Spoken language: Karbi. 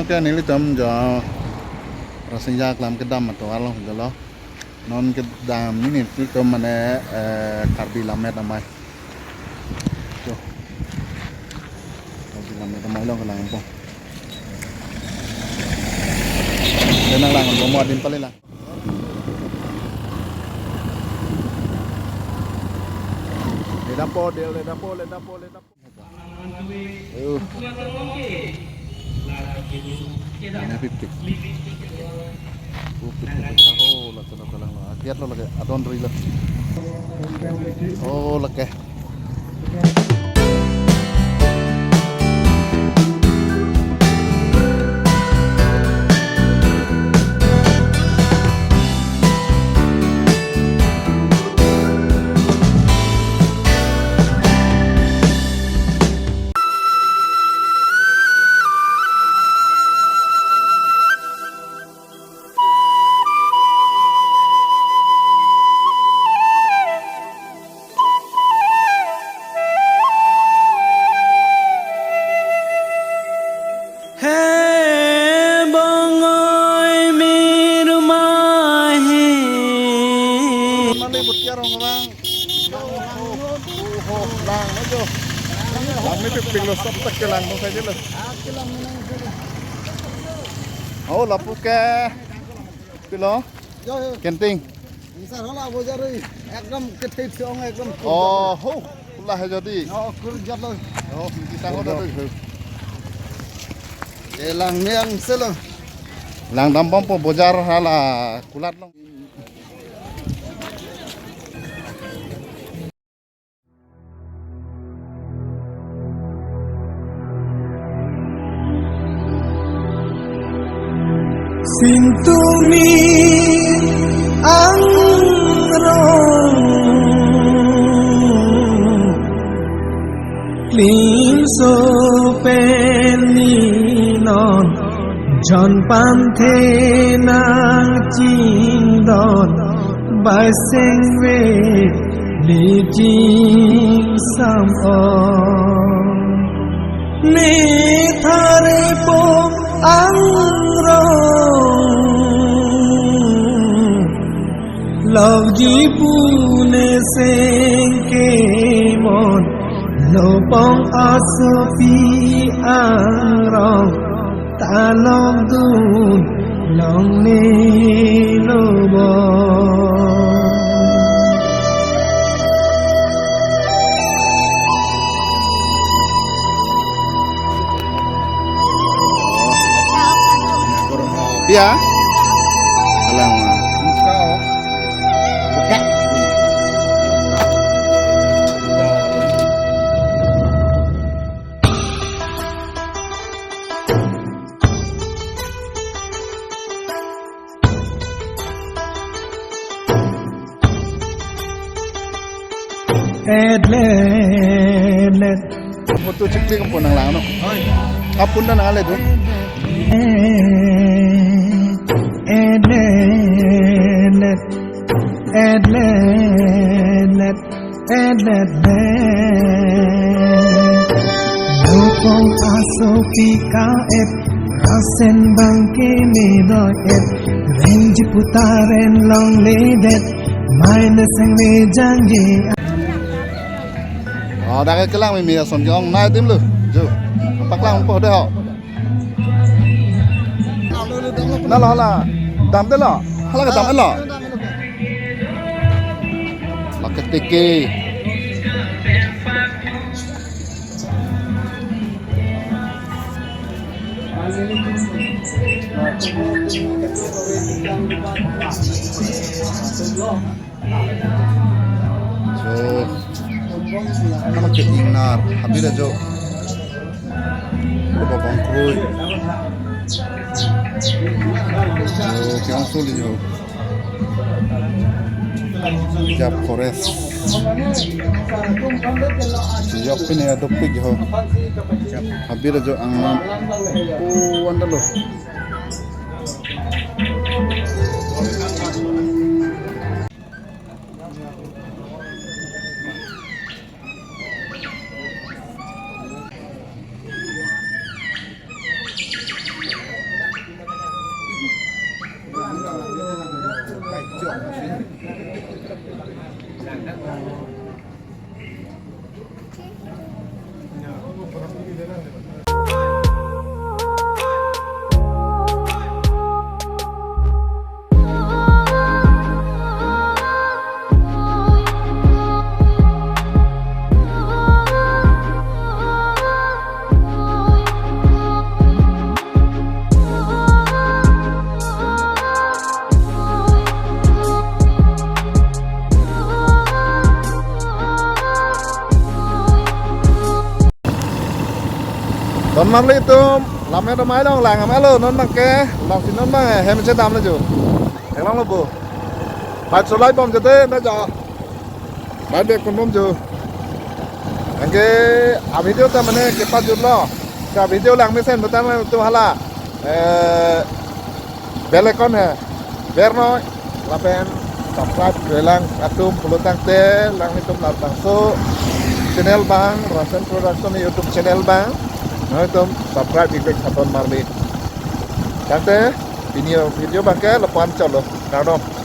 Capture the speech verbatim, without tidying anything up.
Oke, nelitum jo Rasinja Aklam kedam atovar along jolo. Non kedam nelitum mane, eh, Karbi Lammet Amei. Jo. Karbi Lammet Amei along kelang po. Kelang lang, mo adim pale lang. Ledampo, del, ledampo, ledampo, ledampo. Ayo. Ini pipik. Oh, pipik, pipik. Oh, la chala kalang la. Agiat lo lake, adon ri lo. Oh, lake. He bongoi mirma he. Mane butiar orang. Oho, lang ajo. Lang me pipik lo, sab tak kelang mo saja lo. Oh, lapu ke. Pilo? Yo, yo. Kenting. Insar hala bojar oi. Ekdom kethe chong ekdom. Oh, ho. Pula hai jadi. Yo, kur jat lo. Oh, kita ho dah tu. Eh, lang niang selo. Langdambompo bojar hala kulat long. Singtumi angrong klimso pen ni non, jon panthe nang chingdon, bai sengve ni chingsam ong. Ne thare po angrong, longji pu ne sengke mon, lopong asopi angrong, ta longdun longle lo bo. Ya. Alang. Edlet, edlet. Photo chiklik pon nang lang no. Hoi. Apun ta nang ale tu. Edlet, edlet. Edlet, edlet. Lopong asopi ka-et, rasen bangke medo-et, rengji putaren longledet, mai ne sengve jangje. Oh, dak kelang mimi ason ke-ong nai tim lo. Jo. Paklang po deh ho. Na lo hala. Damde lo. Hala kedam lo. Lake teke. So, anak ke ingnar, habis aja. Lupa bangkroi. So, kiyang suli jo. Jap forest. Jap pine ya dopik jo. Habis aja angnam. Oh, anda lo. Don marli atum, lam-et amei along lang amei lo, non abangke, lasi non abang hem chedamlo jo. Theklonglo bo. Bike solai bom jete, na jo. Bike bek pon bom jo. Anke a video ta mane kepajutlo. Sa video lang mesen betan atum hala. Eh, bell icon he. Bernoi. Lapen subscribe kelang atum pulo tangte, nanglitum labangso channel abang, Rasen Production YouTube channel abang, nanglitum subscribe ik-ik saton marli. Tangte, pini video abangke lapu-an chotlo. Kardom.